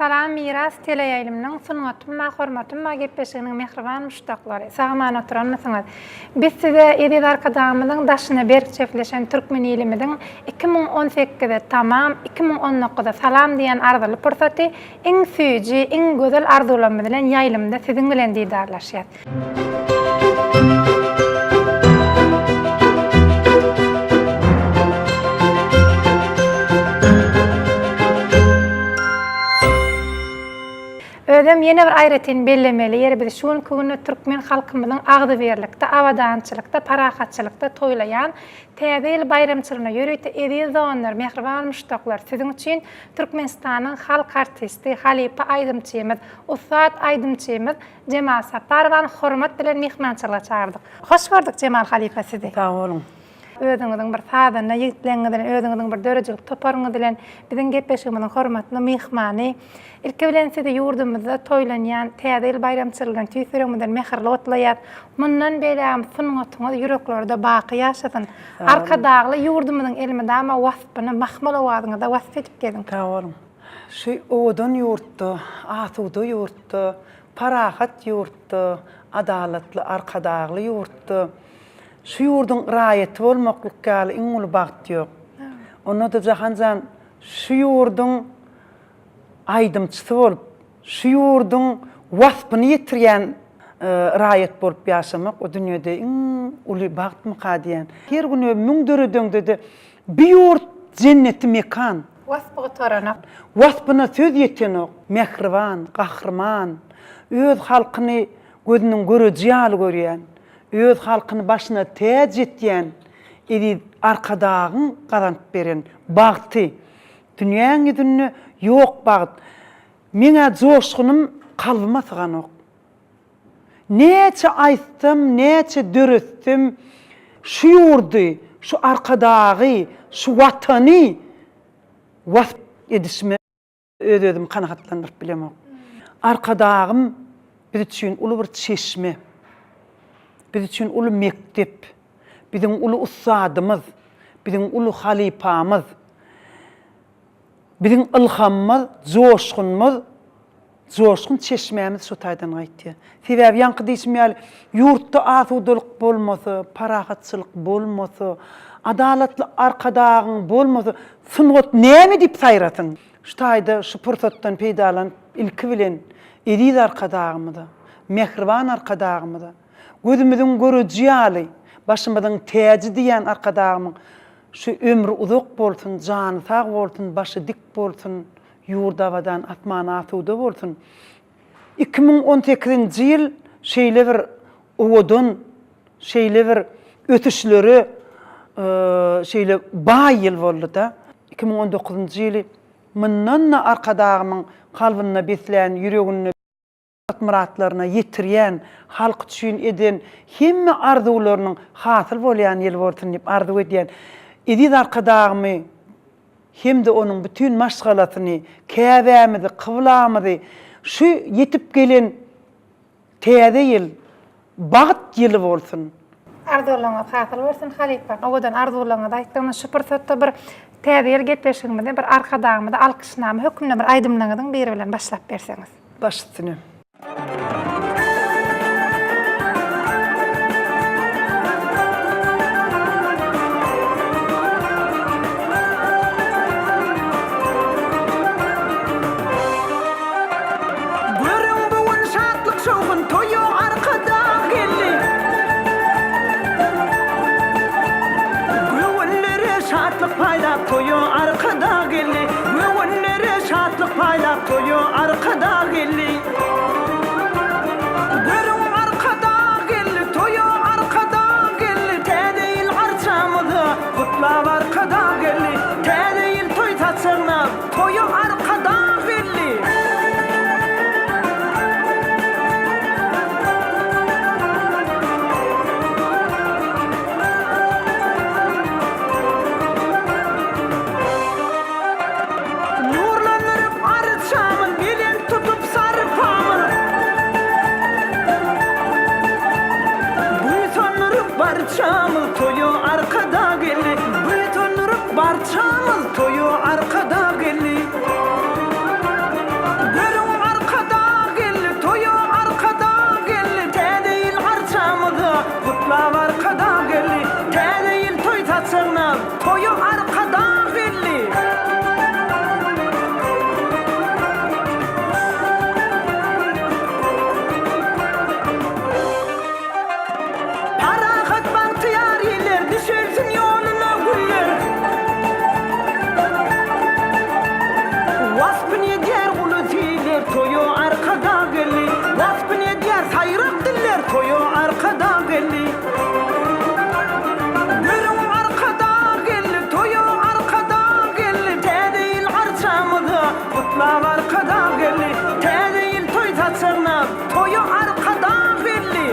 Salam Miras teleýaýlymynyň Sungatym bar, hormatym bar gepleşiginiň mähriban muşdaklary! Sag-aman oturanmysyňyz? Biz size eziz Arkadagymyzyň daşyna berk jebisleşen türkmen ilimiziň 2018-e tamam, 2019-a salam diýen arzyly pursaty iň süýji, iň gözel arzuwlarymyz bilen ýaýlymda siziň bilen didarlaşýas. Özem ýene bir aýratyn bellemeli ýeri biz şu günki günde türkmen halkymyzyň agzybirlikde, abadançylykda, parahatçylykda toýlaýan Täze ýyl baýramçylygyna ýörite eziz doganlar, mähriban muşdaklar siziň üçin Türkmenistanyň halk artisti, halypa aýdymçymyz, ussat aýdymçymyz Jemal Saparowany hormat bilen myhmançylyga çagyrdyk. Hoş gördük Jemal halypa sizi. Sag boluň. Özüňiziň bir sazanda ýigitleňiz bilen, özüňiziň bir döredijilik toparyňyz bilen biziň gepleşigimiziň hormatly myhmany. Ilki bilen sizi ýurdumyzda toýlanýan Täze ýyl baýramçylygy bilen tüýs ýüregimizden mähirli gutlaýas. Mundan beýlägem sungatyňyz ýüreklerde baky ýaşasyn. Arkadagly ýurdumyzyň elmydama waspyny mahmal owazyňyzda wasp edip geziň. Sag boluň. Şu owadan ýurtda, asuda ýurtda, parahat ýurtda, adalatly Arkadagly ýurtda şu ýurduň raýaty bolmaklyk ýaly iň uly bagt ýok. Onda-da Jahan jan şu ýurduň aýdymçysy bolup, şu ýurduň waspyny ýetirýän raýat bolup ýaşamak o dünýede iň uly bagtmyka diýýän. Her gün müň döredeňde-de bi ýurt jenneti mekan. Waspy gutaranok. Waspyna söz ýetenok. Mähriban, gahryman, öz halkyny gözüniň göreji ýaly görýän, öz halkyny başyna täç etýän eziz Arkadagyň gazanyp beren bagty dünýäň ýüzünde ýok bagt. Meň-ä joşgunym kalbyma syganok. Näçe aýtsam, näçe döretsem, şu ýurdy, şu Arkadagy, şu Watany wasp edişime öz-özümi kanagatlandyryp bilemok. Arkadagym biz üçin uly bir çeşme, biz üçin uly mekdep, biziň uly ussadymyz, biziň uly halypamyz. Biziň ylhamymyz, joşgunymyz, joşgun çeşmämiz şu taýdan gaýtýar. Sebäbi ýaňky diýşim ýaly, ýurtda asudalyk bolmasa, parahatçylyk bolmasa, adalatly Arkadagyň bolmasa, sungat näme diýip saýrasyn? Şu taýda şu pursatdan peýdalanyp, ilki bilen, eziz Arkadagymyza, mähriban Arkadagymyza, gözümiziň göreji ýaly, başymyzyň täji diýýän Arkadagymyň Şu ömri uzak bolsun, jany sag bolsun, başy dik bolsun, ýurdy abadan, asmany asuda bolsun. 2018-nji ýyl şeýle bir owadan, şeýle bir ösüşlere şeýle baý ýyl boldy-da. 2019-njy ýyly mundan-da Arkadagymyň kalbynda beslän, ýüreginde Myratlaryna ýetirýän, halk üçin eden hemme arzuwlarynyň hasyl bolýan ýyly bolsun diýip arzuw edýän. Eziz Arkadagymy hem-de onuň bütin maşgalasyny, käbämizi, kyblamyzy şu ýetip gelen Täze ýyl bagt ýyly bolsun! Arzuwlaryňyz hasyl bolsun halypa. Owadan arzuwlaryňyzy aýtdyňyz. Şu pursatda bir Täze ýyl gepleşigimizi bir Arkadagymyza alkyşnama hökmünde bir aýdymlaryňyzyň biri bilen başlap berseňiz. Baş üstüne. Görüň bu gün şatlyk-şowhun toýa Arkadag geldi. Göwünlere şatlyk paýlap toýa Arkadag geldi. Göwünlere şatlyk paýlap toýa Arkadag geldi. Görüň Arkadag geldi toýa Arkadag geldi. Täze ýyl arçamyza gutlap Arkadag geldi. Täze ýyl toý saçagyna Toýa Arkadag geldi! Nurlandyryp arçamyz, belent tutup sarpamyz. Toýa Arkadag geldi. Waspyny edýär saýrak diller, Toýa Arkadag geldi. Görüň Arkadag geldi, Toýa Arkadag geldi. Täze ýyl arçamyza gutlap Arkadag geldi. Täze ýyl toý saçagyna Toýa Arkadag geldi.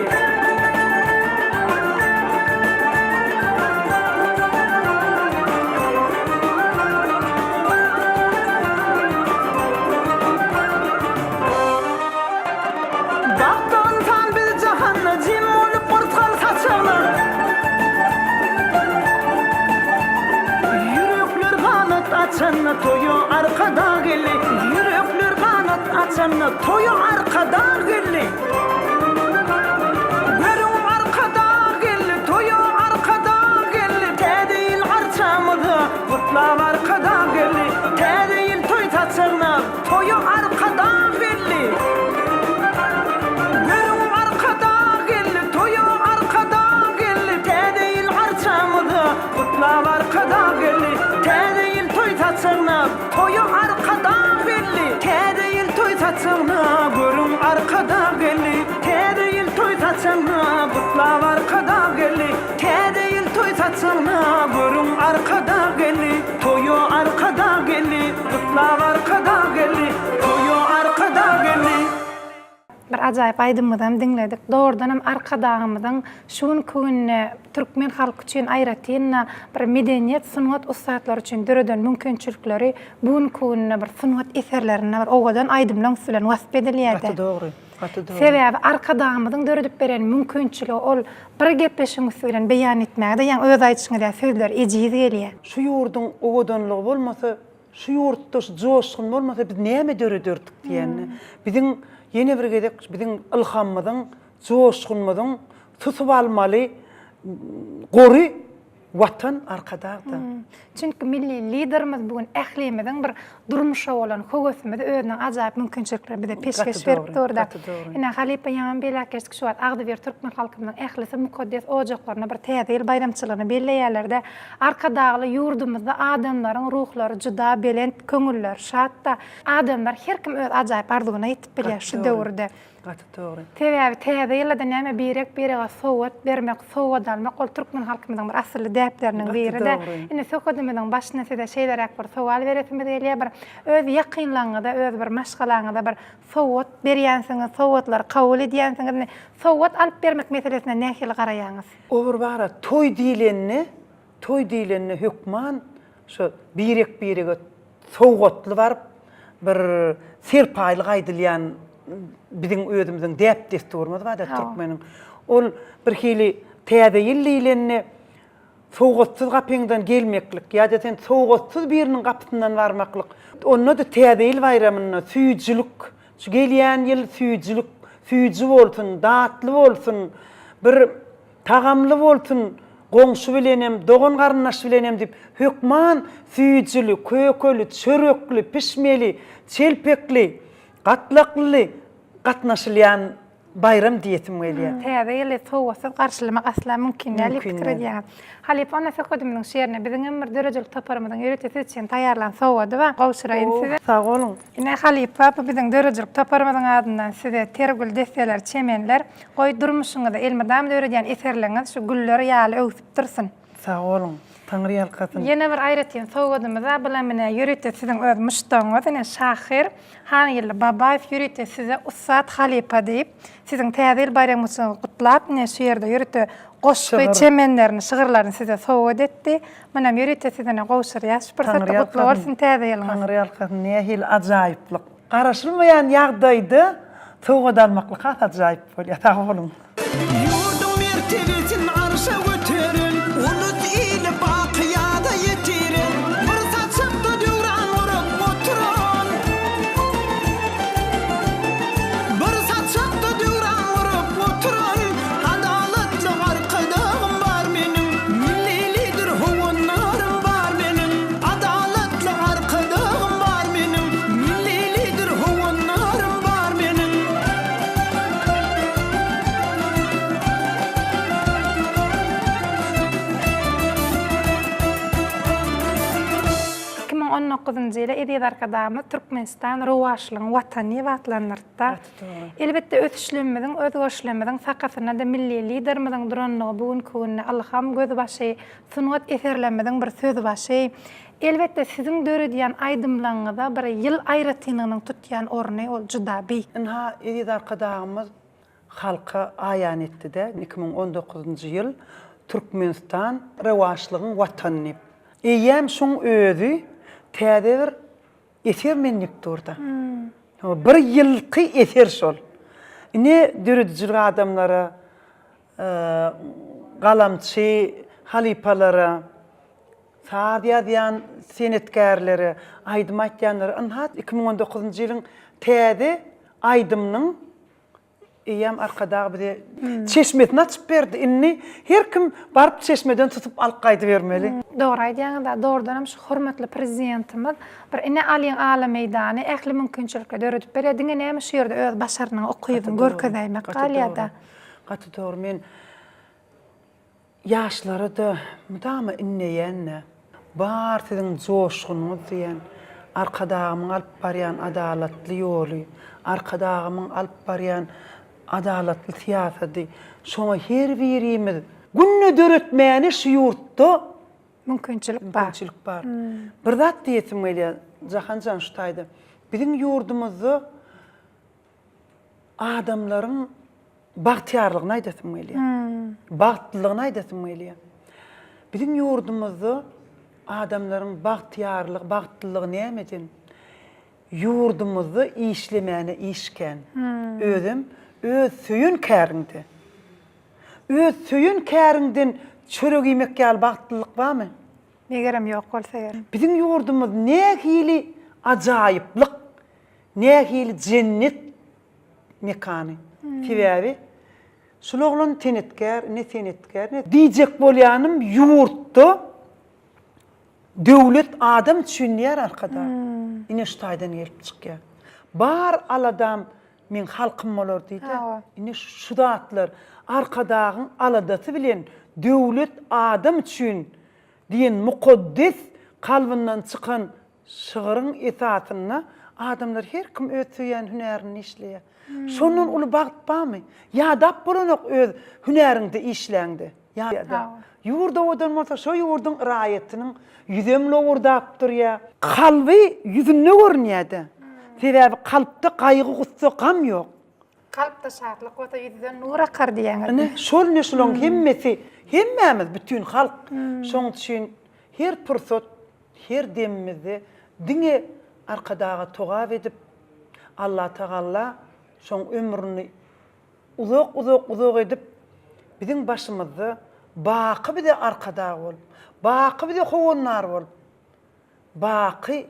Bagtly ynsan biz jahanda jem bolup gurtgal saçagna. Ýürekler ganat açanda toýa Arkadag geldi. Ýürekler ganat açanda toýa Arkadag geldi. Görüň Arkadag geldi toýa Arkadag geldi. Täze ýyl arçamyza gutlap Arkadag geldi. Täze ýyl toý saçagna Toýa Arkadag geldi. Görüň Arkadag geldi, toýa Arkadag geldi. Täze ýyl arçamyza gutlap Arkadag geldi. Täze ýyl toý saçagna toýa Arkadag geldi. Täze ýyl toý saçagna görüň Arkadag geldi. Täze ýyl toý saçagna gutlap Arkadag geldi. Täze ýyl toý saçagna görüň Arkadag geldi. Toýa Arkadag geldi. Gutlap Arkadag geldi, toýa Arkadag geldi. Bir ajaýyp aýdymyzam diňledik. Dogrudanam Arkadagymyzyň şu günki günde türkmen halky üçin aýratyn-da bir medeniýet, sungat ussatlary üçin döreden mümkinçilikleri bu günki günde bir sungat eserlerinde bir owadan aýdymlaň üsti bilen wasp edilýär-de. Gaty dogry, gaty dogry. Sebäbi Arkadagymyzyň döredip beren mümkinçiligi ol bir gepleşigiň üsti bilen beýan etmäge-de ýaňy öz aýdyşyňyz ýaly sözler ejiz gelýär. Şu ýurduň owadanlygy bolmasa, şu ýurtda şu joşgun bolmasa biz näme dörederdik diýende, biziň ýene bir gezek biziň ylhamymyzyň, joşgunymyzyň susup almaly gory Watan Arkadagda. Çünki milli Liderimiz bu gün ählimiziň bir durmuşa bolan höwesimizi özüniň ajaýyp mümkinçiliklerini bize peşgeş berip dur-da. Ine, halypa ýaňam belläp geçdik, şu wagt agzybir türkmen halkymyzyň ählisi mukaddes ojaklarynda bir Täze ýyl baýramçylygyny belleýärler-de. Arkadagly ýurdumyzda adamlaryň ruhlary juda belent, köňülleri şat-da. Adamlar her kim öz ajaýyp arzuwyna ýetip bilýär şu döwürde. Gaty dogry. Sebäbi täze ýylda-da näme birek-birege sowgat bermek, sowgat almak ol türkmen halkymyzyň bir asylly däpleriniň biri-de. Indi söhbedimiziň başynda size şeýleräk bir sowal beresimiz gelýär. Bir öz ýakynlaryňyza, öz bir maşgalaňyza bir sowgat berýänsiňiz, sowgatlary kabul edýänsiňiz. Indi sowgat alyp bermek meselesine nähili garaýaňyz? O bir bara toý diýlende, toý diýlende hökman şo birek-birege sowgatly baryp, bir serpaýly gaýdylýan biziň özümiziň däp-dessurymyz bar-da türkmeniň. Ol bir hili Täze ýyl diýlende sowgatsyz gapyňdan gelmeklik ýa-da sen sowgatsyz biriniň gapysyndan barmaklyk, onda-da Täze ýyl baýramynda süýjülik, şu gelýän ýyl süýjülik, süýji bolsun, datly bolsun, bir Tagamly bolsun, goňşy bilenem, dogan-garyndaş bilenem diýip, hökman süýjüli, kökeli, çörekli, pişmeli, çelpekli, gatlaklyly gatnaşylýan baýram diýesim gelýär. Täze ýyly sowgatsyz garşylamak asla mümkin däl diýip pikir edýäňiz. Halypa, onda söhbedimiziň şu ýerine biziňem bir döredijilik toparymyzyň ýörite siz üçin taýýarlan sowgady bar, gowşuraýyn size. Sag boluň. Ine, halypa, bu biziň döredijilik toparymyzyň adyndan size ter gül desseler, çemenler, Goý, durmuşyňyzda elmydam döredýän eserleriňiz şu güller ýaly öwsüp dursun! Sag boluň! Taňry ýalkasyn! Ýene bir aýratyn sowgadymyz-a, bulam ine ýörite siziň öz muşdagyňyz, ine şahyr Hangeldi Babaýew ýörite size ussat halypa diýip, siziň Täze ýyl baýramyňyzy gutlap, ine şu ýerde ýörite goşgy çemenlerini, şygyrlaryny size sowgat etdi. Munam ýörite size ine gowşurýas şu pursatda. Gutly bolsun Täze ýylyňyz! Taňry ýalkasyn! Nähili ajaýyplyk! Garaşylmaýan ýagdaýda sowgat almaklyk has ajaýyp bolýar. Sag boluň. Ýurduň mertebesin arşa göteren, Ulus-ili baky ýada ýetiren, Bir saçakda döwran gurup oturan. Bir saçakda döwran gurup oturan, Adalatly Arkadagym bar meniň, Milli Lider howandarym bar meniň, Adalatly Arkadagym bar meniň, Milli Lider howandarym bar meniň. ýigriminji ýyly eziz Arkadagymyz Türkmenistan rowaçlygyň Watany diýip atlandyrdy-da. Elbetde, ösüşlerimiziň, özgerişlerimiziň sakasynda-da milli Liderimiziň duranlygy bu günki günde ylham gözbaşy, sungat eserlerimiziň bir sözbaşy. Elbetde, siziň döredýän aýdymlaryňyzda bir ýyl aýratynlygynyň tutýan orny ol juda beýik. Ynha, eziz Arkadagymyz halka aýan etdi-de, 2019-njy ýyl Türkmenistan rowaçlygyň Watany diýip. Eýýäm şoň özi täze bir eser men diýip dur-da. Bir ýylky eser şol. Ine, döredijilik adamlara, galamçy halypalara, saz ýazýan senetkärlere, aýdym aýtýanlara, ynha, 2019-njy ýylyň täze aýdymynyň Eýýäm Arkadag bize çeşmesini açyp berdi. Indi her kim baryp çeşmeden tutup alyp gaýdybermeli. Dogry aýdýaňyz-a. Dogrudanam şu hormatly Prezidentimiz bir ine alyň ala meýdany ähli mümkinçilikleri döredip berýär. Diňe näme şu ýerde öz başarnygyňy, ukybyňy görkezäýmek galýar-da. Gaty dogry. Men Ýaşlara-da mydama indeýän-de, bar siziň joşgunyňyz diýen, Arkadagymyň alyp barýan adalatly ýoly, Arkadagymyň alyp barýan adalatly syýasady, şoňa her birimiz günde döretmäne şu ýurtda mümkinçilik bar. Mümkinçilik bar. Bir zat diýesim gelýär, Jahan jan şu taýda. Biziň ýurdumyzda adamlaryň bagtyýarlygyny aýdasym gelýär. Bagtlylygyny aýdasym gelýär. Biziň ýurdumyzda adamlaryň bagtyýarlygy, bagtlylygy nämeden? Ýurdumyzda işlemäne iş kän. Özem öz söýen käriňde. Öz söýen käriňden çörek iýmek ýaly bagtlylyk barmy? Megerem ýok bolsa gerek. Biziň ýurdumyz nähili ajaýyplyk, Nähili jennet mekany. Sebäbi şul oglan senetkär, ine senetkär, ine. Diýjek bolýanym ýurtda döwlet adam üçin diýýär Arkadag. Ine şu taýdan gelip çykýar. Bar aladam meň halkym bolar diýdi. Ine şu zatlar Arkadagyň aladasy bilen döwlet adam üçin diýen mukaddes kalbyndan çykan Şygryň esasynda adamlar her kim öz söýýän hünärinde işleýär. Şondan uly bagt barmy? Ýadap bolanok öz hünäriňde işläňde. Ýa-da ýurt owadan bolsa şo ýurduň raýatynyň ýüzem lowurdap durýar. Kalby ýüzünde görünýär-de. Sebäbi kalpda gaýgy-gussa, gam ýok. Kalpda şatlyk bolsa ýüzden nur akar diýýäňiz. Ine, şol ine şularyň hemmesi, hemmämiz, bütin halk. Şoň üçin her pursat Her demimizde diňe Arkadaga togap edip, Allatagalla şoň ömrüni uzak uzak uzak edip, biziň başymyzda baky bize Arkadag bolup, baky bize howandar bolup, baky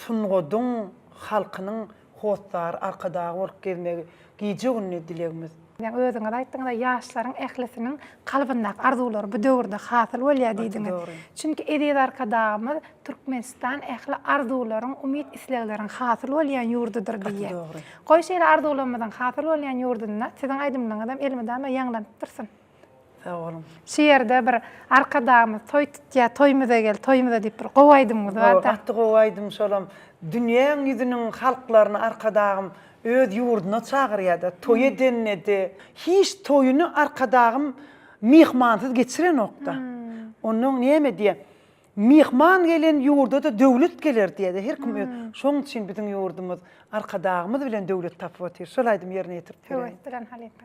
sungadyň, halkynyň hossary, arkadagy bolup gezmegi gije-gündiz dilegimiz. Ýaňy özüňiz aýtdyňyz-a, ýaşlaryň ählisiniň kalbyndaky arzuwlary bu döwürde hasyl bolýar diýdiňiz. Çünki eziz Arkadagymyz Türkmenistan ähli arzuwlaryň, umyt-islegleriň hasyl bolýan ýurdudyr diýýär. Goý, şeýle arzuwlarymyzyň hasyl bolýan ýurdunda siziň aýdymlaryňyzam elmydama ýaňlanyp dursun! Sag boluň. Şu ýerde bir Arkadagymyz toý tutýar, toýumyza gel, toýumyza diýip bir gowy aýdymyňyz barda. Gaty gowy aýdym şolam. Dünýäň ýüzüniň halklaryny Arkadagym öz ýurduna çagyrýada, toý edende-de. Hiç toýuny Arkadagym myhmansyz geçirenokda. Onnoň näme diýýär, Myhman gelen ýurda-da döwlet geler diýýär-de her kim öz. Şoň üçin biziň ýurdumyz Arkadagymyz bilen döwlet tapyp otyr. Şol aýdymy ýerine ýetirip beräýiň. Höwes bilen halypa.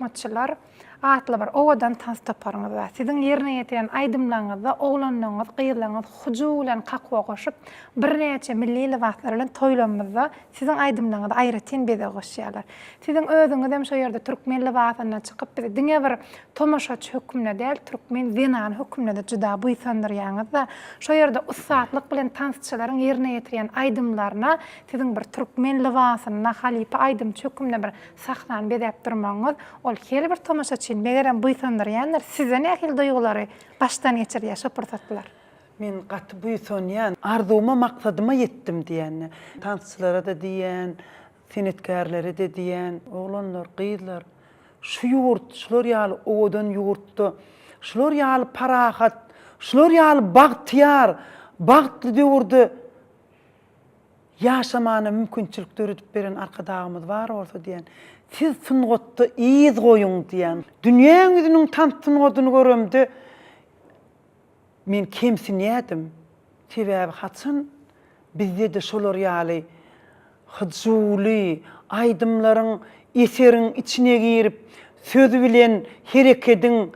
Sungatçylar atly bir owadan tans toparyňyz bar. Siziň ýerine ýetiren aýdymlaryňyzda oglanlaryňyz, gyzlaryňyz hyjuw bilen kakuwa goşup, birnäçe milli lybaslar bilen toýlamyzda siziň aýdymlaryňyza aýratyn bezeg goşýarlar. Siziň özüňizem şo ýerde türkmen lybasynda çykyp bizi diňe bir tomaşaçy hökmünde däl, türkmen zenany hökmünde-de juda buýsandyrýaňyz-da. Şo ýerde ussatlyk bilen tansçylaryň ýerine ýetirýän aýdymlaryna siziň bir türkmen lybasynda halypa aýdymçy hökmünde bir sahnany bezäp durmagyňyz, ol her bir tomaşaçyny, megerem, buýsandyrýandyr. Sizde nähili duýgulary başdan geçirýär şo pursatlar? Men gaty buýsanýan. Arzuwyma, maksadyma ýetdim diýende. Tansçylara-da diýýän, senetkärlere-de diýýän, oglanlar, gyzlar, şu ýurt, şular ýaly owadan ýurtda, şular ýaly parahat, şular ýaly bagtyýar, bagtly döwürde Ýaşamana mümkinçilik döredip beren Arkadagymyz bar bolsa diýen, siz sungatda yz goýuň diýen. Dünýäň ýüzüniň tans sungatyny göremde men kemsinýädim. Sebäbi haçan bizde-de şolar ýaly hyjuwly aýdymlaryň eseriň içine girip, söz bilen herekediň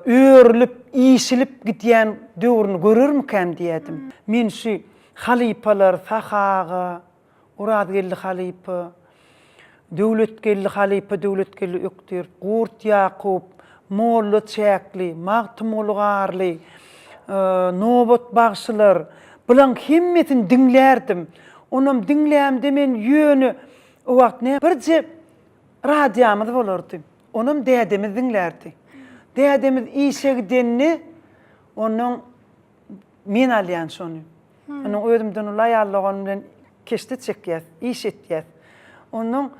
örülip, işilip gidýän döwrüni görermikäm diýýädim. Men şu Halypalar Sahy aga, Orazgeldi halypa, Döwletgeldi halypa, Döwletgeldi Ökdir, Gurt Ýakup, Molla Çäkli, Magtymguly Garly, Nobat bagşylar, bulaň hemmesini diňlärdim. Onam diňlämde men ýöne o wagt näme birje radiomyz bolardy. Onam dädemiz diňlärdi. Dädemiz işe gidende ondan Men alýan şony. Onuň özümden uly aýal doganym bilen keşde çekýäs, iş etýäs. Ondan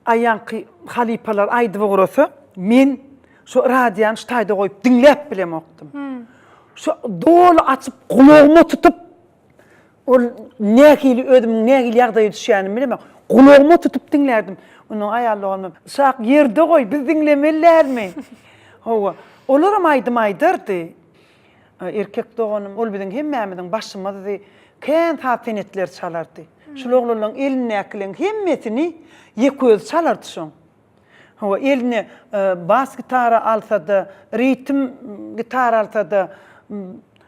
aýanky halypalar aýdyp ugrasa, men şu radiony şu taýda goýup diňläp bilemokdym. Şu doly açyp gulagyma tutup ol nähili özümiň nähili ýagdaýa düşýänimi bilemok. Gulagyma tutup diňlärdim. Ondan aýal doganym, Şak ýerde goý, biz diňlemeli dälmi? Hawa, olaram aýdym aýdardy. Erkek doganym, ol biziň hemmämiziň başymyzdy. Kän saz senetleri çalardy. Şul oglanlaryň elindäkileň hemmesini ýeke özi çalardy şoň. Hawa, eline bas gitara alsa-da, ritm gitara alsa-da,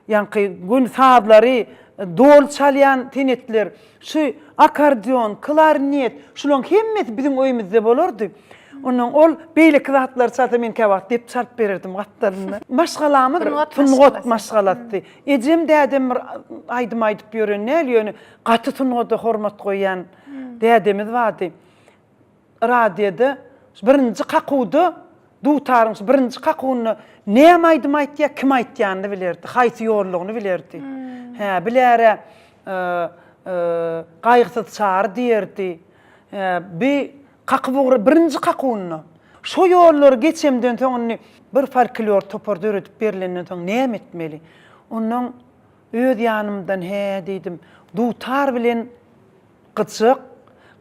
ýaňky göni sazlary doly çalýan senetler, şu akkordeon, klarnet, şularyň hemmesi biziň öýümizde bolardy. Ondan ol beýleki zatlary çalsa men käwagt dep çalyp bererdim gapdalynda. Maşgalamyz sungat maşgalasy. Ejem dädem bir aýdym aýdyp ýören däl ýöne gaty sungata hormat goýýan dädemiz bardy. Radioda birinji kakuwda dutaryň şu birinji kakuwynda näme aýdym aýtýar, kim aýtýanyny bilerdi, haýsy ýollugyny bilerdi. Hä, bilärä Gaýgysyz Çary diýerdi. Bi Kakyp ugra birinji kakuwynda. Şo ýollary geçemden soň indi bir folklor topar döredip berlenden soň näme etmeli? Onnoň öz ýanymdan hä diýdim, dutar bilen gyjak,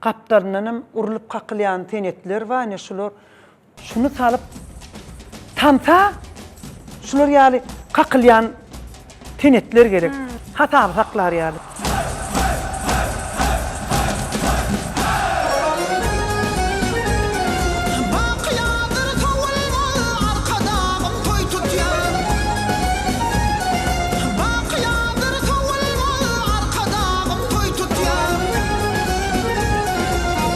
gapdalyndanam urlup kakylýan senetler bar, ine şular Şuny salyp tansa şular ýaly kakylýan senetler gerek. Hasaby saklar ýaly. Bakyýadyr sowulmaz Arkadagym toý tutýar. Bakyýadyr sowulmaz Arkadagym toý tutýar.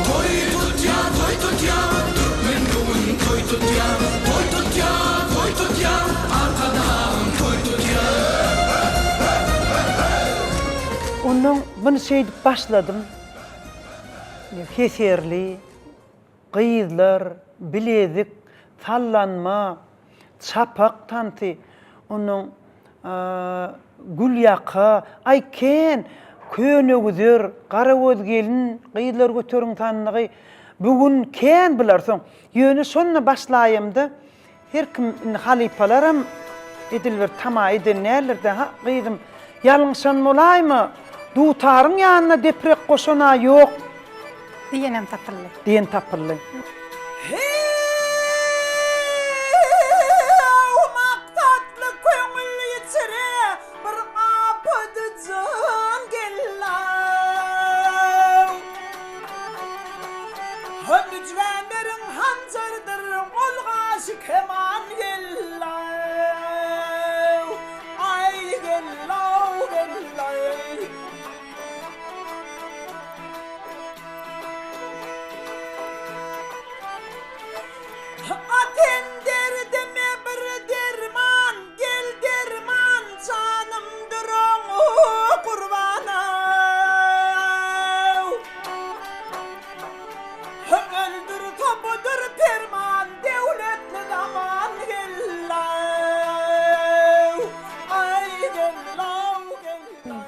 Toý tutýar, toý tutýar, türkmen bu gün toý tutýar. Toý tutýar, toý tutýar, Arkadagym toý tutýar. Onnoň muny şeýdip başladym. Heserli, gyzlar, bilezik, sallanma, Çapak tansy, onnoň Gülýaka, aý kän, Könegüzer, Garagöz gelin, Gyzlar göteriň sandygy, bu gün kän bular soň. Ýöne şonda başlaýamda her kim indi halypalaram edil bir tama eden däldir-dä, ha gyzym, ýalňyşan bolaýma, dutaryň ýanyna deprek goşan-a ýok. Diýenem tapyldy. Diýen tapyldy. Heý, maksatly köňül içre bir apady jan geldi-ow. Müjgänleriň hanjaryn.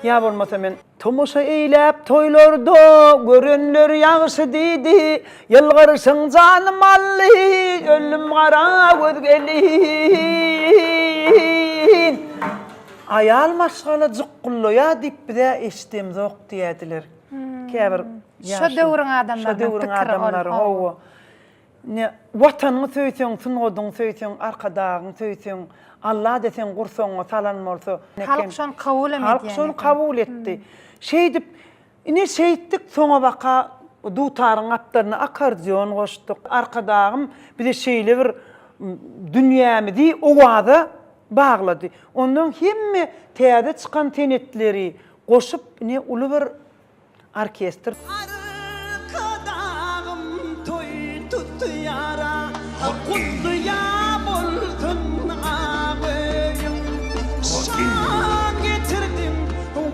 Ýa bolmasa men. Tomaşa eýläp toýlarda, görenler ýagşy diýdi, Ýylgyryşyň janym aldy, öldüm gara göz gelin. Aýal maşgala jukgullaýar diýip biz-ä eşidemzok diýýärdiler. Käbir Şo döwrüň adamlarynyň Şo döwrüň pikiri ol, adamlary, hawa. Ine, Watanyňy söýseň, sungatyňy söýseň, Arkadagyňy söýseň, Alla deseň gursagyňa salan bolsa. Halk şony kabul hem edýän Halk şony kabul etdi. Şeýdip, ine şeýtdik, soňabaka dutaryň gapdalyna akkordeon goşduk. Arkadagym bize şeýle bir dünýämizi owaza baglady. Ondan hemme täze çykan senetleri goşup, ine uly bir orkestr. Arkadagym toý tutýara Gutlyja bolsun ak öýüň Şan getirdiň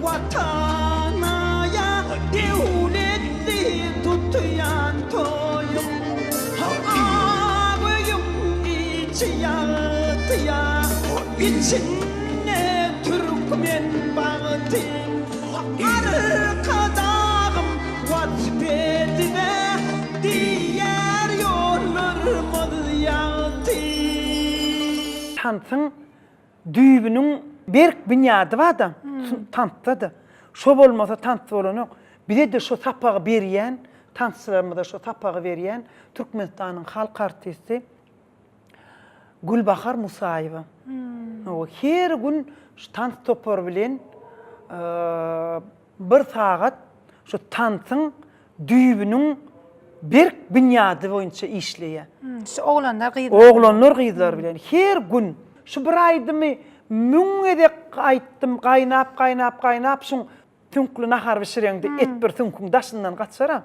Watanaýa Döwletli tutýan toýuň Ak öýüň içi ýagtyýa Içinde türkmen bagty Arkadagym wasp edibe diýer ýollarymyz ýagty. Tansyň düýbüniň berk binýady bar-da, tansda-da. Şo bolmasa tans bolanok. Bize-de şo sapagy berýän, tansçylarymyza şo sapagy berýän Türkmenistanyň halk artisti Gülbahar Musaýewa. Hawa, her gün şu tans topary bilen bir sagat şu tansyň düýbüniň berk binýady boýunça işleýär. Şu oglanlar gyzlar bilen. Oglanlar gyzlar bilen her gün. Şu bir aýdymy müň gezek aýtdym, gaýnap gaýnap gaýnap şuň Süňkli nahar bişireňde et bir süňküň daşyndan gaçar-a.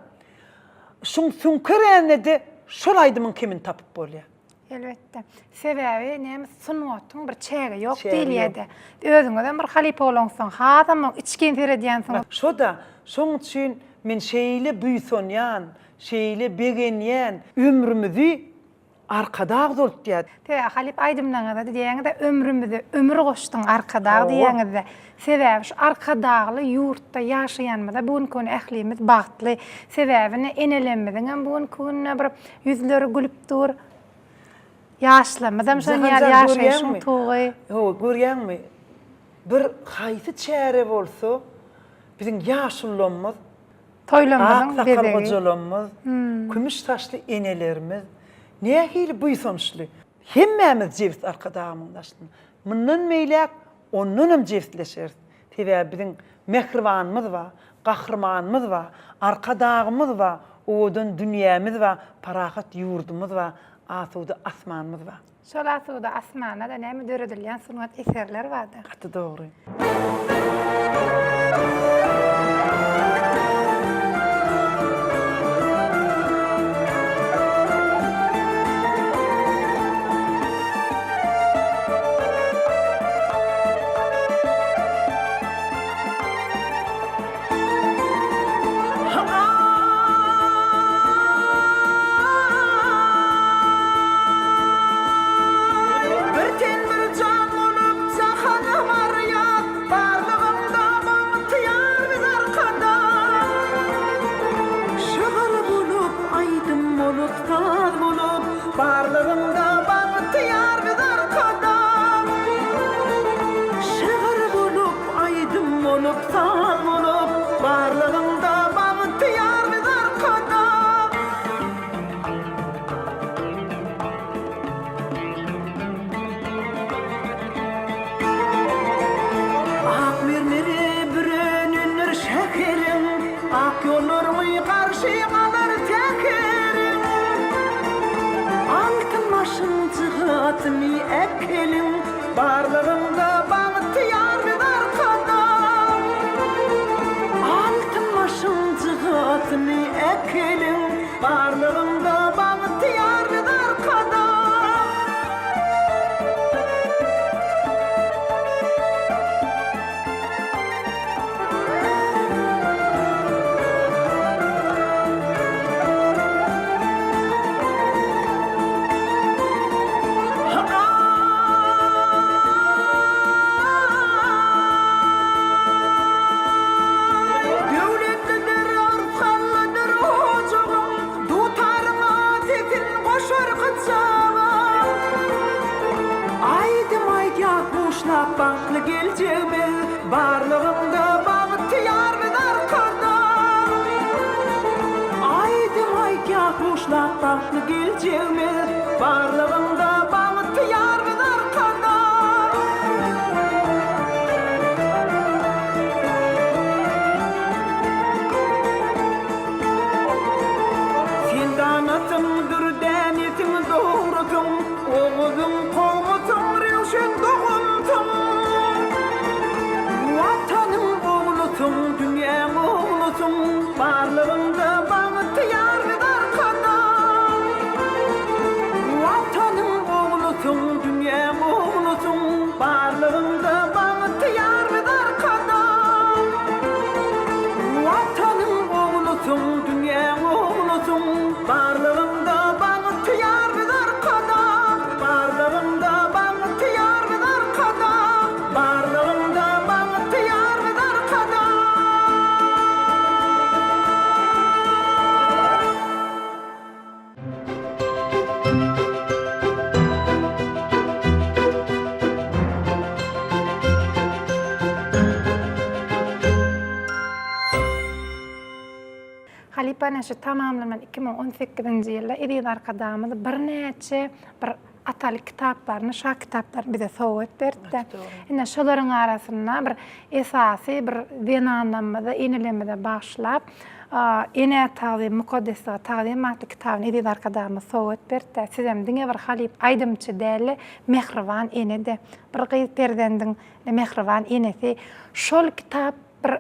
Şuň süňkerände-de şol aýdymyň kemini tapyp bolýar. Elbetde. Sebäbi näme sungatyň bir çägi ýok diýilýär-de. Özüňizem bir halypa bolaňsoň, hasam oň içgin seredýänsiňiz. Şo-da, şoň üçin men şeýle buýsanýan, şeýle begenýän, ömrümizi Arkadag uzaltýar. Sebäbi halypa aýdymlaryňyzda diýýäňiz-de ömrümize ömür goşduň Arkadag diýýäňiz-de. Sebäbi şu Arkadagly ýurtda ýaşaýanymyza bu günki gün ählimiz bagtly. Sebäbi ine enelerimiziňem bu günki günde bir ýüzleri gülüp dur. Ýaşlarymyzam şonuň ýaly ýaşaýşyň tugy. Hawa, görýäňmi? Bir haýsy çäre bolsa biziň ýaşulularymyz Toýlarymyzyň Ak sakal bezegi. gojalarymyz, kümüş saçly enelerimiz nähili buýsançly. Hemmämiz jebis Arkadagymyň daşynda. Mundan beýläk ondanam jebisleşeris. Sebäbi biziň mähribanymyz bar, gahrymanymyz bar, Arkadagymyz bar, owadan dünýämiz bar, parahat ýurdumyz bar, asuda asmanymyz bar. Şol asuda asmanda-da näme döredilýän sungat eserler barda. Gaty dogry. Bir ten bir jan bolup jahana barýas, Barlygyňda bagtyýar biz Arkadag. Şygyr bolup, aýdym bolup, saz bolup, Barlygyňda bagtyýar biz Arkadag. Şygyr bolup, aýdym bolup, saz bolup, Barlygyňda bagtyýar biz Arkadag. Ak mermere bürenendir şäheriň, Ak ýollaryňy garşy alar säheriň. Altyn başyň jygasyny äkeliň, Barlygyňda bagtyýar biz Arkadag. Altyn başyň jygasyny äkeliň, Barlygyňda bagtyýar biz Arkadag. geljegimiz, Barlygyňda bagtyýar biz Arkadag. Sen danasyň, dürdänesiň, dogrusyň, Oguzyň kowmusyň, röwşen dogumsyň. Watanyň oglusyň, dünýäň oglusyň, Barlygyňda bagtyýar biz Arkadag. Watanyň oglusyň, dünýäň oglusyň, Barlygyňda bagtyýar biz Arkadag. Watanyň oglusyň, dünýäň oglusyň, Barlygyňda bagtyýar biz Arkadag. Barlygyňda bagtyýar biz Arkadag. Barlygyňda bagtyýar biz Arkadag. Halypa neşir tamamlanan 2018-nji ýylda eziz Arkadagymyz birnäçe bir ataly kitaplaryny, şa kitaplaryny bize sowgat berdi. Ine şolaryň arasynda bir esasy bir zenanlarymyza, enelerimize bagyşlap, Enä tagzym, mukaddeslige tagzym atly kitabyny eziz Arkadagymyz sowgat berdi. Sizem diňe bir halyp aýdymçy däl-de, mähriban ene-de, bir gyz perzendiň mähriban enesi. Şol kitap bir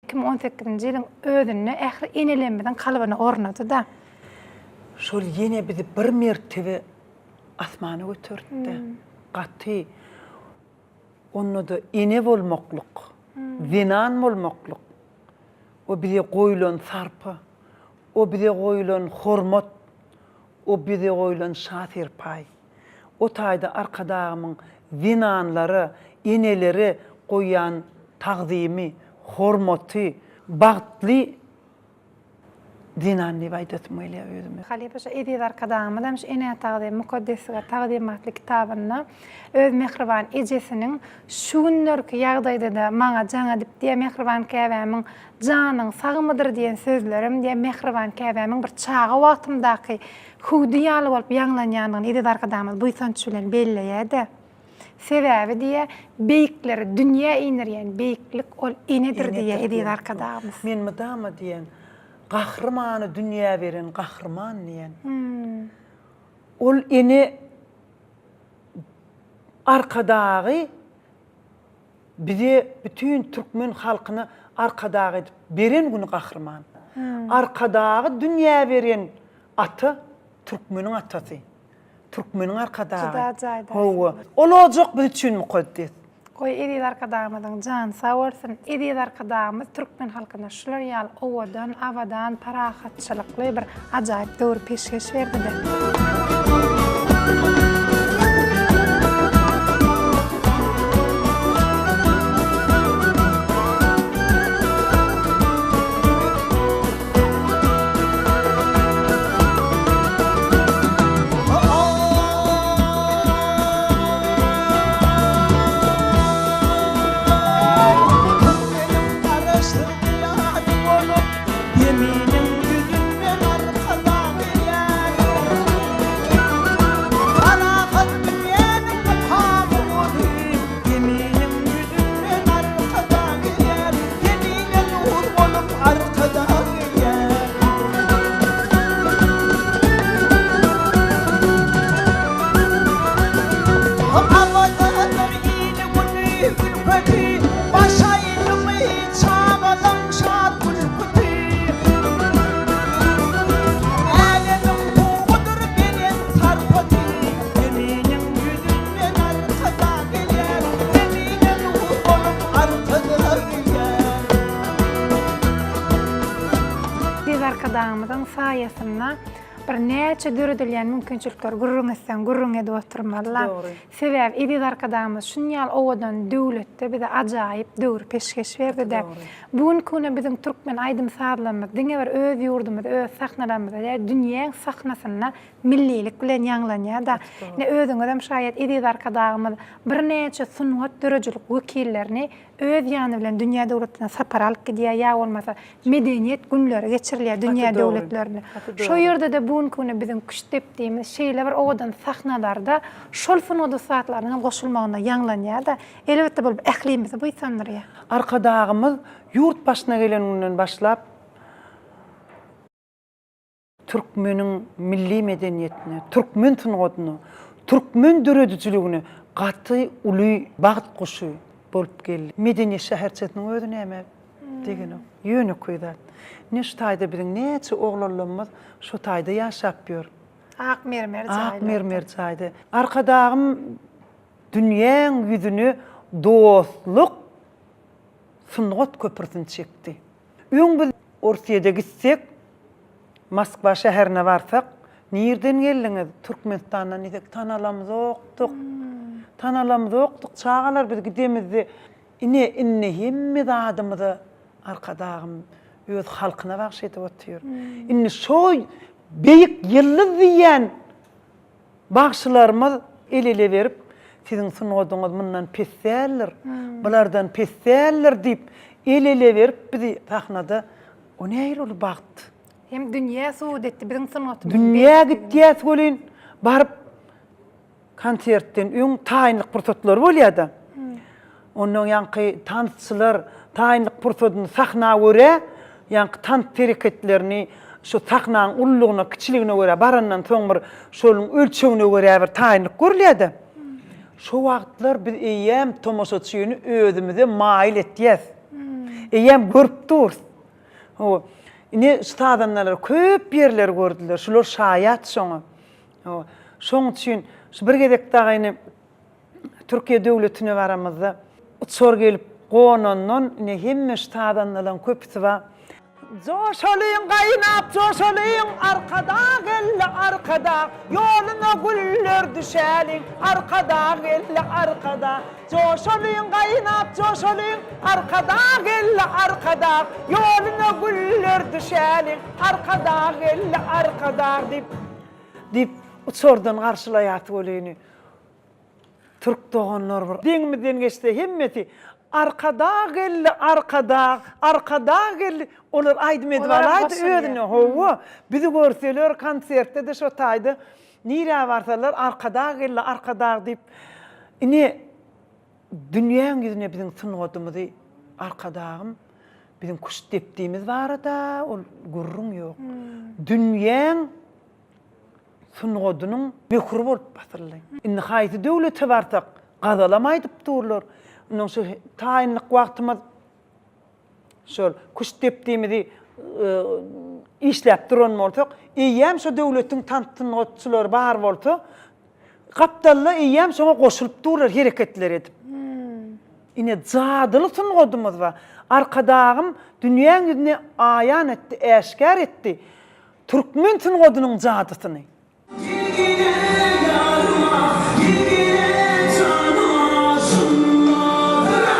2018-nji ýylyň özünde ähli enelerimiziň kalbyna ornady-da. Şol ýene bizi bir mertebe asmana göterdi-de. Gaty. Onda-da ene bolmaklyk, zenan bolmaklyk, o bize goýlan sarpa, o bize goýlan hormat, o bize goýlan şa serpaý. O taýda Arkadagymyň zenanlara, enelere goýýan tagzymy, hormaty, bagtly zenan diýip aýdasym gelýär özüme. Halypa şa eziz Arkadagymyz hem şu Enä tagzym, mukaddeslige tagzym atly kitabynda öz mähriban ejesiniň şu günlerki ýagdaýda-da maňa jaň edip diýýär, mähriban käbämiň janyň sagmydyr diýen sözlerim diýýär, mähriban käbämiň bir çaga wagtymdaky hüwdi ýaly bolup ýaňlanýandygyny eziz Arkadagymyz buýsanç bilen belleýär-de. Sebäbi diýýär, beýikleri dünýä indirýän beýiklik ol enedir diýýär eziz Arkadagymyz. Men mydama diýen, gahrymany dünýä beren gahryman diýen. Ol ene Arkadagy bize bütin türkmen halkyna Arkadag edip beren güni gahryman. Arkadagy dünýä beren ata türkmeniň atasy. Türkmeniň Arkadagy. Juda jaýdar. Hawa. Ol ojak biz üçin mukaddes. Goý Eziz Arkadagymyzyň jany sag bolsun. Eziz Arkadagymyz türkmen halkyna şular ýaly owadan, abadan, parahatçylykly bir ajaýyp döwri peşgeş berdi-de. Zemine nur bolup Arkadag gelýär. Awazadyr ili-güni, ülkesi, Baş aýdymy çagalaň şat gülküsi. Älemiň tugudyr belent sarpasy, Zeminiň ýüzünden Arkadag gelýär. Zemine nur bolup Arkadag gelýär. Eziz Arkadagymyzyň saýasynda birnäçe döredilýän mümkinçilikleri gürrüň etseň gürrüň edip oturmaly-la. Dogry. Sebäbi eziz Arkadagymyz şunýaly owadan döwletde bize ajaýyp döwri peşgeş berdi-de. Bu günki güne biziň türkmen aýdym-sazlarymyz diňe bir öz ýurdumyzda, öz sahnalarymyzda däl, dünýäň sahnasynda millilik bilen ýaňlanýar-da. Ine, özüňizem şaýat, eziz Arkadagymyz birnäçe sungat döredijilik wekillerini. öz ýany bilen dünýä döwletlerine sapar alyp gidýär ýa bolmasa medeniýet günleri geçirilýär dünýä döwletlerinde. Şo ýerde-de bu günki güne biziň küştdepdimiz şeýle bir owadan sahnalarda şol sungat ussatlarynyň hem goşulmagynda ýaňlanýar-da, elbetde bul ählimizi buýsandyrýar. Arkadagymyz ýurt başyna gelen günden başlap türkmeniň milli medeniýetine, türkmen sungatyna, türkmen döredijiligine gaty uly bagt guşy bolup geldi. Medeniýet şäherçesiniň özi nämä degenok. Ýönekeý zat. Ine şu taýda biziň näçe oglanlarymyz şu taýda ýaşap ýör. Ak mermer jaýlarda. Ak mermer jaýda. Arkadagym dünýäň ýüzüne dostluk sungat köprüsini çekdi. Öň biz Orsýede gitsek, Moskwa şäherine barsak, Nirden geldiňiz? Türkmenistandan diýsek, tanalamzokdyk. Tanalamzokdyk. Çagalar biz gidemizde, ine, indi hemme zadymyza Arkadagym öz halkyna bagş edip otyr. Indi şo beýik ýyldyz diýýän Bagşylarymyz el-ele berip, Siziň sungatyňyz mundan pes däldir, bulardan pes däldir diýip, el-ele berip bizi sahnada, o nähili uly bagt. Hem dünýä subut etdi biziň sungatymyzyň Dünýä gitýäs welin, baryp konsertden öň taýynlyk pursatlary bolýar-da. Ondan ýaňky tansçylar taýynlyk pursadyny sahna görä, ýaňky tans hereketlerini şu sahnaň ululygyna, kiçiligine görä barandan soň bir şonuň ölçegine görä bir taýynlyk görülýär-de. Şo wagtlar biz eýýäm tomaşaçyny özümize maýyl etýäs. Eýýäm görüp durus. Hawa. Ine şu sazandalar köp ýerleri gördüler. Şular şaýat şoňa. Hawa. Şoň üçin şu bir gezek dagyny Türkiýe döwletine baramyzda uçar gelip gonandan ine hemme şu sazandalaryň köpüsi bar. Joşalyň gaýnap joşalyň Arkadag geldi Arkadag Ýoluna güller düşäliň Arkadag geldi Arkadag Joşalyň gaýnap joşalyň Arkadag geldi Arkadag Ýoluna güller düşäliň Arkadag geldi Arkadag diýip diýip uçardan garşylaýas welini Türk doganlar bir deňimizden geçse hemmesi Arkadag geldi Arkadag Arkadag geldi olar aýdym edip alaýdy özüne howwa bizi görseler konsertde-de şo taýda nirä barsalar Arkadag geldi Arkadag diýip ine dünýäň ýüzüne biziň sungatymyzy Arkadagym biziň küşt depdimiz barada ol gürrüň ýok dünýäň sungatynyň möhüri bolup basyldy. Indi haýsy döwlete barsak, gazalam aýdyp durlar. Ondan şu taýynlyk wagtymyz şol küşt depdimizi işläp duran bolsak, eýýäm şo döwletiň tans sungatçylary bar bolsa, gapdalda eýýäm şoňa goşulyp durlar hereketler edip. Ine jadyly sungatymyz bar. Arkadagym dünýäň ýüzüne aýan etdi, äşgär etdi. Türkmen sungatynyň jadysyny. Gel-gele ýaryma, gel-gele janyma, şundadyr-a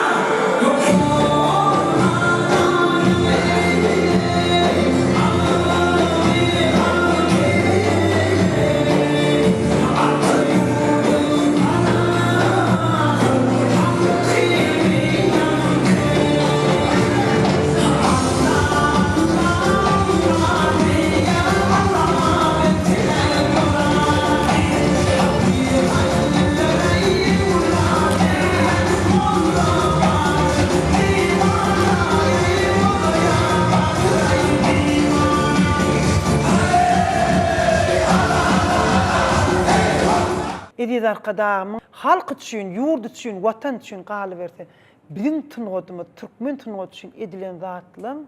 Eziz Arkadagymyň halk üçin, ýurt üçin, Watan üçin galyberse, biziň sungatymyz, türkmen sungaty üçin edilen zatlaryň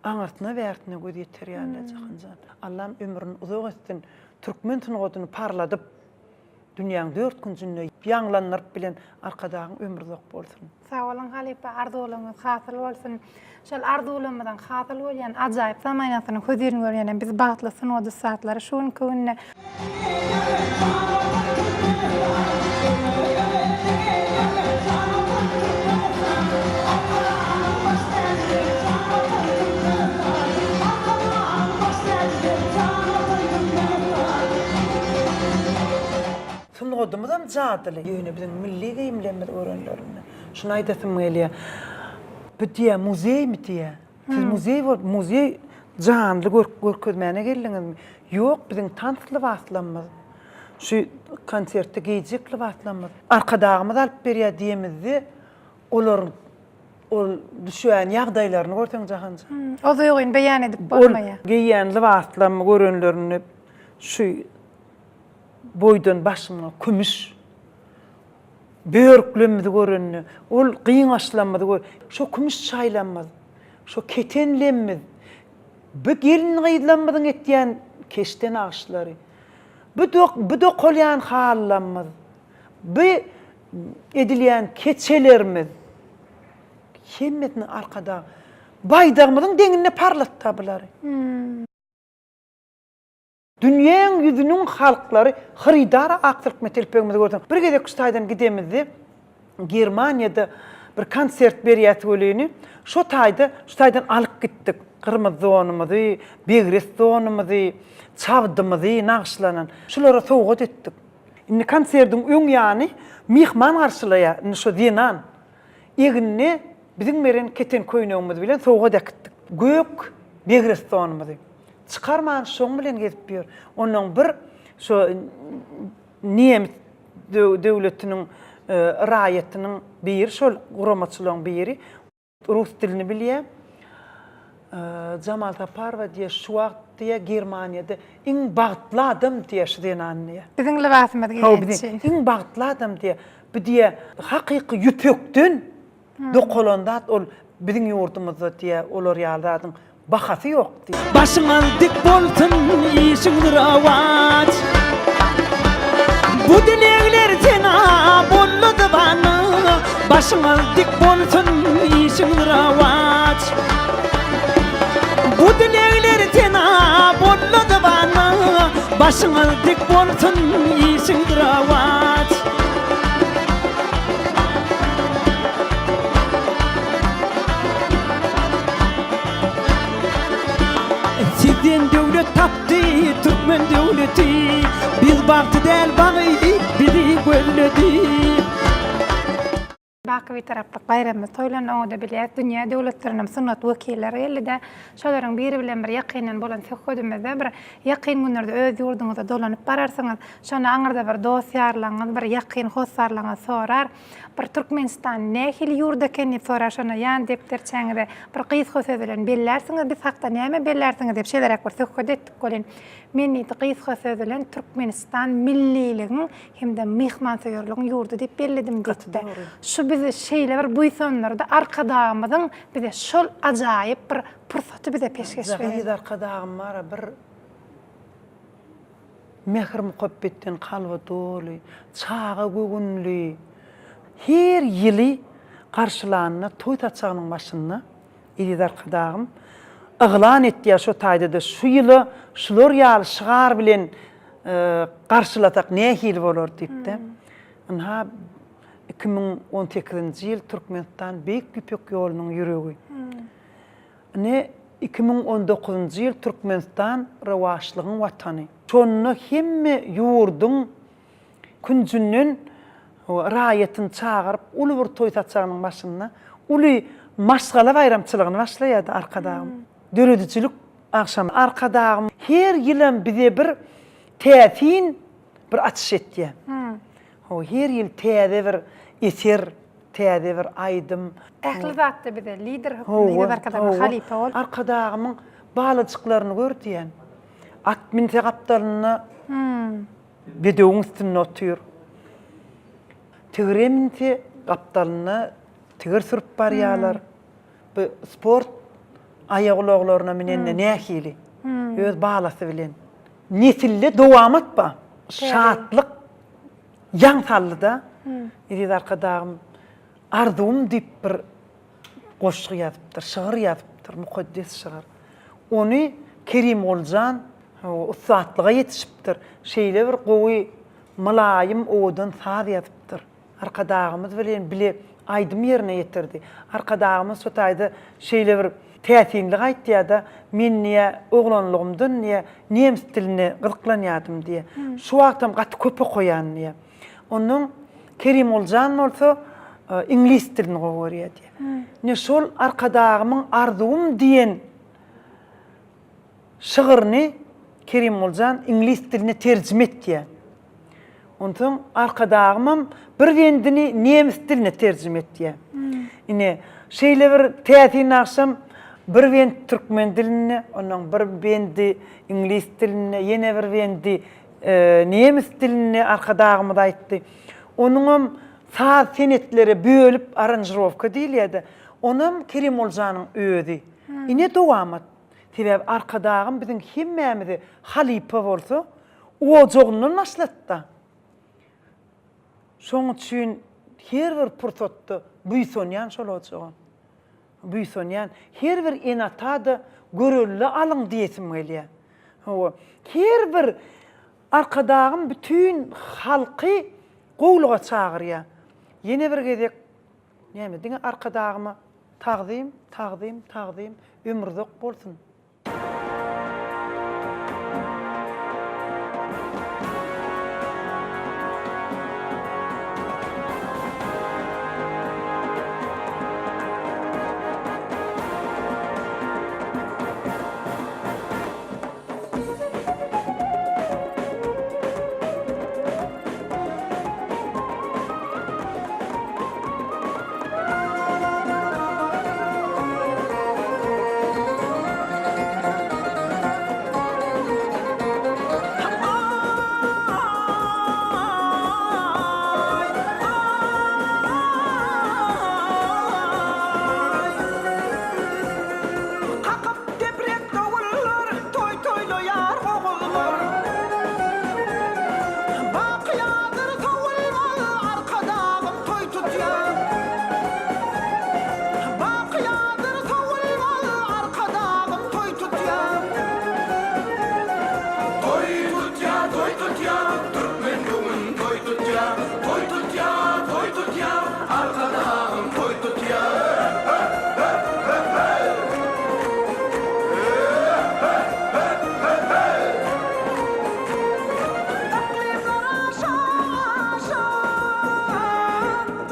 Aňyrsyna-bärsine göz ýeter ýaly Jahanjan. Allam ömrüni uzak etsin, türkmen sungatyny parladyp, dünýäň dört künjünde ýaňlandyryp bilen Arkadagyň ömri uzak bolsun. Sag boluň halypa arzuwlaryňyz hasyl bolsun. Şol arzuwlarymyzyň hasyl bolýan ajaýyp zamanasynyň hözirini görýän biz bagtly sungat ussatlary şu günki günde. Sungatymyzam jadyly. Ýöne biziň milli geýimlerimizi görenlerinde. Şuny aýdasym gelýär. Bu diýýär, muzeými diýýär. Siz muzeý bolup, muzeý janly görkezmäne geldiňizmi? Ýok, biziň tans lybaslarymyz, şu konsertde geýjek lybaslarymyz. Arkadagymyz alyp berýär diýemizde, olar ol düşýän ýagdaýlaryny görseň Jahanjan. O duýgyny beýan edip bolmaýar. Ol geýýän lybaslarymy görenlerinde şu boýdan başyma kümüş börüklemimizi görende, ol gyňaçlarymyzy gör, şo kümüş çaýlamyz, şo keten lemmiz, bu gelin-gyzlarymyzyň etýän keşde nagyşlary, bu dok, bu dokalýan halylarymyz, bu edilýän keçelerimiz, hemmesini Arkadag Baýdagymyzyň deňinde parlatdy bulary. Dünýäň ýüzüniň halklary hyrydar ak silkme telpegimizi görseň. Bir gezek şu taýdan gidemizde Germaniýada bir konsert berýäs welini, şo taýda şu taýdan alyp gitdik. Gyrmyzy donumyzy, begres donumyzy, çabdymyzy nagyşlanan. Şulara sowgat etdik. Indi konserdiň öň ýany myhman garşylaýar. Indi şo zenan egnine biziň beren keten köýnegimiz bilen sowgat äkitdik. Gök begres donumyzy. Çykarman şoň bilen gezip ýör. Onnoň bir şo nemes döwletiniň raýatynyň biri şol guramaçylaryň biri rus dilini bilýär. Jamal Saparowa diýýär şu wagt diýýär Germaniýada iň bagtly adam diýýär şu zenan diýýär. Biziň lybasymyzy geýen üçin. Iň bagtly adam diýýär. Bu diýýär hakyky ýüpekden Dokalan zat ol biziň ýurdumyzda diýä olar ýaly zadyň bahasy ýok diýä. Başyňyz dik bolsun işiňiz rowaç Bu dilegler sena boldy zybana Başyňyz dik bolsun işiňiz rowaç Bu dilegler sena boldy zybana Başyňyz dik bolsun işiňiz rowaç. Sizden döwlet tapdy türkmen döwleti, Biz bagty däl bagy bizi gözledi. Baky Bitaraplyk baýramymyz toýlandy, oňa-da bilýäs, dünýä döwletlerinden sungat wekilleri geldi-de, şolaryň biri bilen bir ýakyndan bolan söhbedimizde bir ýakyn günlerde öz ýurduňyza dolanyp bararsyňyz, şonda aňyrda bir dost-ýarlaryňyz, bir ýakyn hossarlaryňyz sorar, bir Türkmenistan nähili ýurt eken diýip sorar, şonda ýan depderçäňize bir gysga söz bilen bellärsiňiz, biz hakda näme bellärsiňiz diýip şeýleräk bir söhbet etdik welin, men diýdi gysga söz bilen Türkmenistan milliligiň hem-de myhmansöýerligiň ýurdy diýip belledim diýipdi. Şu bizi şeýle bir buýsandyrdy, Arkadagymyzyň bize şol ajaýyp bir pursaty bize peşgeş berdi. Eziz Arkadagym bar-a bir mähir-muhabbetden kalby doly, çaga göwünli, her ýyly garşylanda toý saçagynyň başynda Eziz Arkadagym yglan etýär şo taýda-da şu ýyla şular ýaly şygar bilen garşylasak nähili bolar diýip-de. Ynha, 2018-nji ýyl Türkmenistan Beýik Ýüpek ýolunyň ýüregi. Ine, 2019-njy ýyl Türkmenistan rowaçlygyň Watany. Şonda hemme ýurduň künjünden raýatyny çagyryp, uly bir toý saçagynyň başynda uly maşgala baýramçylygyny başlaýardy Arkadagym. Döredijilik agşamy. Arkadagym her ýylam bize bir täsin bir açyş etýär. Hawa, her ýyl täze bir eser, täze bir aýdym. Ähli zatda bize lider hökmünde Eziz Arkadagymyz halypa bolup. Arkadagymyň balajyklaryny gör diýýän. At minse gapdalynda bedewiň üstünde otyr. Tigre minse gapdalynda tigir sürüp barýarlar. Bu sport aýagulaglaryna minende nähili? Öz balasy bilen. Nesilde dowamat bar. Şatlyk ýaň saldy-da. Eziz Arkadagym Arzuwym diýip bir goşgy ýazypdyr, şygyr ýazypdyr, mukaddes şygyr. Ony Kerimguljan ussatlyga ýetişipdir. Şeýle bir gowy, mylaýym, owadan saz ýazypdyr. Arkadagymyz bilen bile aýdym ýerine ýetirdi. Arkadagymyz şo taýda şeýle bir täsinlik aýtýar-da, Men diýýär, oglanlygymdan diýýär, nemes diline gyzyklanýardym diýýär. Şu wagtam gaty köp okaýan diýýär. Onnoň Kerimguljan bolsa. iňlis dilini gowy görýär diýýär. Ine şol Arkadagymyň Arzuwym diýen şygryny Kerimguljan iňlis diline terjime etýär. Onsoň Arkadagymam bir bendini nemes diline terjime etýär. Ine, şeýle bir täsin agşam bir bent türkmen dilinde, onnoň bir bendi iňlis dilinde, ýene bir bendi nemes dilinde Arkadagymyz aýtdy. Onuňam saz senetlere bölüp aranžirowka diýilýär-de, onam Kerimguljanyň özi. Ine dowamat. Sebäbi Arkadagym biziň hemmämize halypa bolsa, ojagyndan başlatda. Şoň üçin her bir pursatda buýsanýan şol ojaga. Buýsanýan. Her bir ene-ata-da görelde alyň diýesim gelýär. Hawa. Her bir Arkadagym bütin halky gowulyga çagyrýar. Ýene bir gezek näme diňe Arkadagyma tagzym, tagzym, tagzym, ömrüzak bolsun. Kakyp deprek dowullar, toý toýlaýar oguzlar. Bakyýadyr sowulmaz, Arkadagym toý tutýar. Bakyýadyr sowulmaz, Arkadagym toý tutýar. Toý tutýar, toý tutýar, türkmen bu gün toý tutýar. Toý tutýar, toý tutýar, Arkadagym toý tutýar. Yklymlar aşa aşa,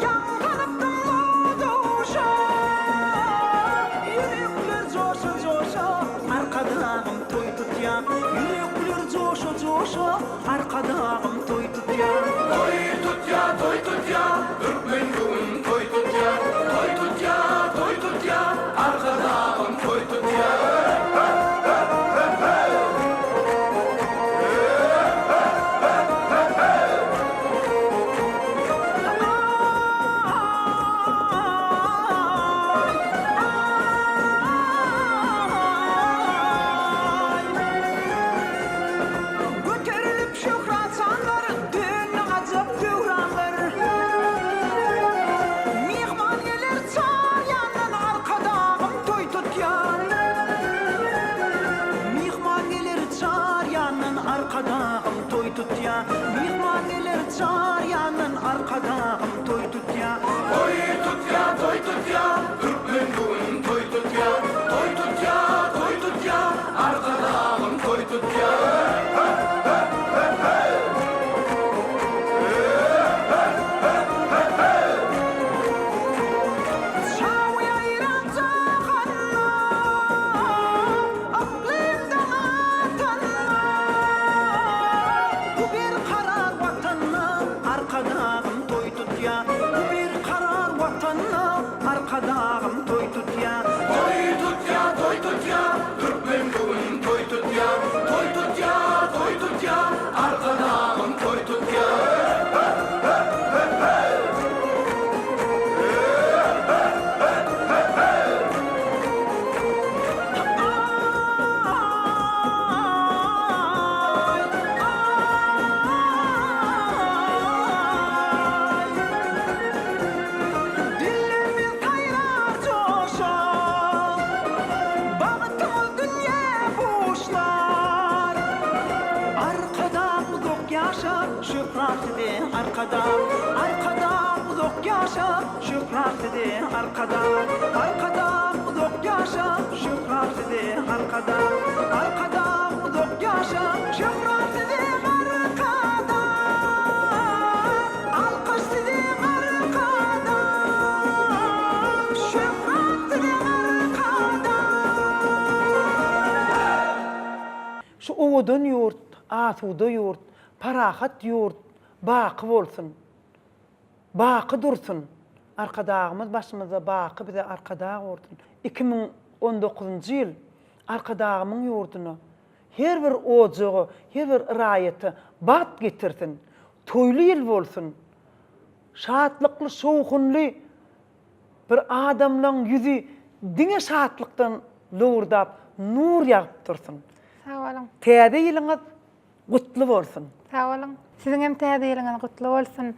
Ýaň salyp dymma-duşa. Ýürekler joşa-joşa, Arkadagym toý tutýar. Ýürekler joşa-joşa, Arkadagym toý tutýar. Toý tutýar, toý tutýar, türkmen bu gün toý tutýar. Toý tutýar, toý tutýar, Arkadagym toý tutýar. Göterilip şöhrat şanlar, Döndi ajap döwranlar. Myhman geler çar ýandan, Arkadagym toý tutýar. Myhman geler çar ýandan, Arkadagym toý tutýar. Myhman geler çar ýandan, Arkadagym toý tutýar. Toý tutýar, toý tutýar, türkmen bu gün toý tutýar. Toý tutýar, toý tutýar, Arkadagym toý tutýar. Çawy ýaýran jahanda, Yklymdan atanda, Bu berkarar Watanda Arkadagym toý tutýar. Bu berkarar Watanda Arkadagym toý tutýar. Toý tutýar, toý tutýar, türkmen bu gün toý tutýar. Toý tutýar, toý tutýar, Arkadagym toý tutýar. Dillerimiz saýrar joşa, Bagtymyz dünýä buşlar. Arkadag uzak ýaşa, şöhrat size Arkadag! Arkadag uzak ýaşa, şöhrat size Arkadag! Arkadag uzak ýaşa, şöhrat size Arkadag! Arkadag uzak ýaşa, şöhrat size Arkadag! Alkyş size Arkadag! Şu owadan ýurt, asuda ýurt, parahat ýurt baky bolsun. Baky dursun. Arkadagymyz başymyzda baky bize arkadag bolsun. 2019-njy ýyl Arkadagymyň ýurduna, her bir ojaga, her bir raýata bagt getirsin. Toýly ýyl bolsun. Şatlykly, şowhunly bir adamlaň ýüzi diňe şatlykdan lowurdap, nur ýagyp dursun. Sag boluň. Täze ýylyňyz gutly bolsun. Sag boluň. Siziň hem täze ýylyňyz gutly bolsun.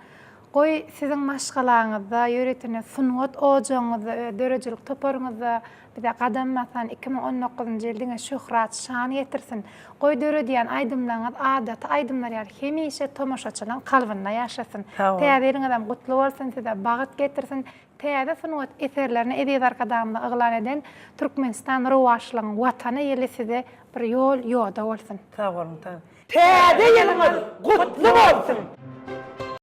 Goý, siziň maşgalaňyzda, ýöritine sungat ojagyňyzda, öz döredijilik toparyňyzda bize gadam basan 2019-njy ýyl diňe şöhrat, şan getirsin. Goý, döredýän aýdymlaryňyz adaty aýdymlar ýaly hemişe tomaşaçylaryň kalbynda ýaşasyn. Sag boluň. Täze ýylyňyzam gutly bolsun, size bagt getirsin. Täze sungat eserlerini eziz Arkadagymyzyň yglan eden Türkmenistan rowaçlygyň Watany ýyly size bir ýol ýoda bolsun. Sag boluň. Täze ýylyňyz gutly bolsun!